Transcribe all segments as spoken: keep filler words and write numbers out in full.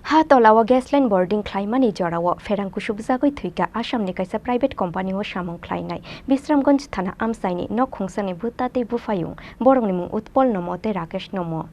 Ha tola o gas line boarding khlaimani jorao pherang kusubjagwi thwikha Assam ni kaisa private company o samung khlainai Bisramganj thana amchaini nok khungsani bwta tei buphayung, borokni mung Utpol Nomo tei Rakesh Nomo.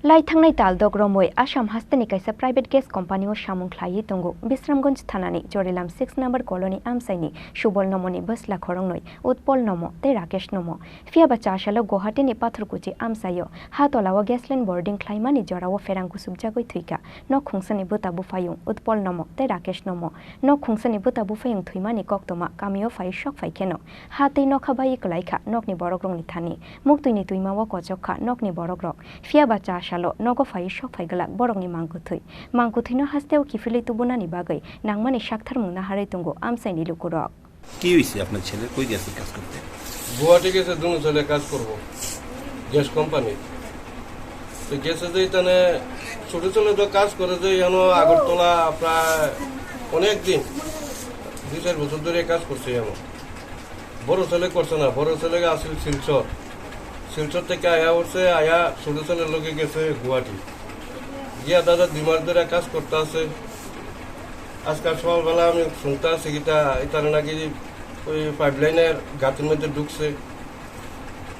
Lai thangnai tal dok romwi Assam hasteni kaisa private gas company o samung khlaiwi tongo Bisramganj thanani Chorilam six number colony amchaini Subol Nomoni bwsla khoroknwi Utpol Nomo tei Rakesh Nomo. Phiya ba cha salo Guwahati ni Pathorkuchi amchaio ha tola o gas line boarding khlaimani jorao pherang kusubjagwi thwikha nok khungsani bwta buphayung Utpol Nomo tei Rakesh Nomo. Nok khungsani bwta buphayung thwimani koktwma kamio phai sok phai kheno ha tei nokha bai kwlaikha nokni borokrokni thani. Muktwini twima o kochok kha nokni borokrok. Phiya ba cha salo nogo phai sok phai glak borokni mangkwthwi. Mangkwthwino hasteo kiphilwi tubunani bagwi nangmani saktharmung naharwi tongo amchaini lukurok. কি হয়েছে আপনার ছেলে? কই গেছে কাজ করতে? গুয়াহাটি গেছে, দুনো ছেলে কাজ করব গ্যাস কোম্পানি। তো গেছে যে এখানে ছোট ছেলে তো কাজ করে যে এখানে আগরতলা প্রায় অনেক দিন, দুই চার বছর ধরে কাজ করছে এখানে। বড় ছেলে করছে না, বড় ছেলে আছিল শিলচর। শিলচর থেকে আয়া উঠছে, আয়া ছোট ছেলের লগে গেছে গুয়াহাটি। গিয়া দাদা দুই মাস ধরে কাজ করতে আছে। আজকাল সকালবেলা আমি শুনতে আছি কিতা, এটার নাকি ওই পাইপ লাইনের গাঁতির মধ্যে ঢুকছে।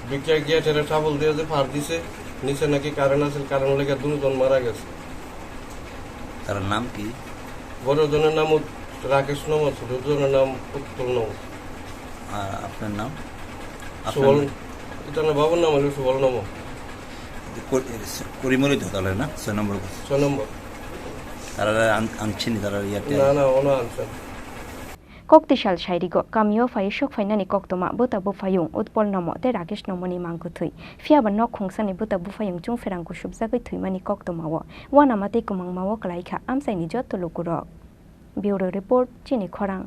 ঢুকিয়া গিয়া ছেলে ট্রাবল দিয়ে যে ফার দিছে, নিচে নাকি কারেন্ট আছে, কারেন্ট লেগে দুজন মারা গেছে। তার নাম কি? বড় জনের নাম উত-, রাকেশ নম, ছোট জনের নাম উৎপল নম। আর আপনার নাম? আপনার সুবল, নাম? এটা না, বাবার নাম হলো সুবল নম। করি-, করিমরি দোতলায় না? ছয় নম্বর ঘর। ছয় নম্বর। তারা আন-, আনছেনি তারা ইয়াতে? না, না, ওনা আনছেন। Koktisal sairigo, kamio phai sok phainani koktwma bwta buphayung Utpol Nomo tei Rakesh Nomoni mangkwthwi. Phiya ba nok khungsani bwta buphayung chwng pherang kusubjagwi thwimani koktwmao uanama tei kwmangmao kwlaikha amchaini jotto lukurok. Bureau Report, Chini Khorang.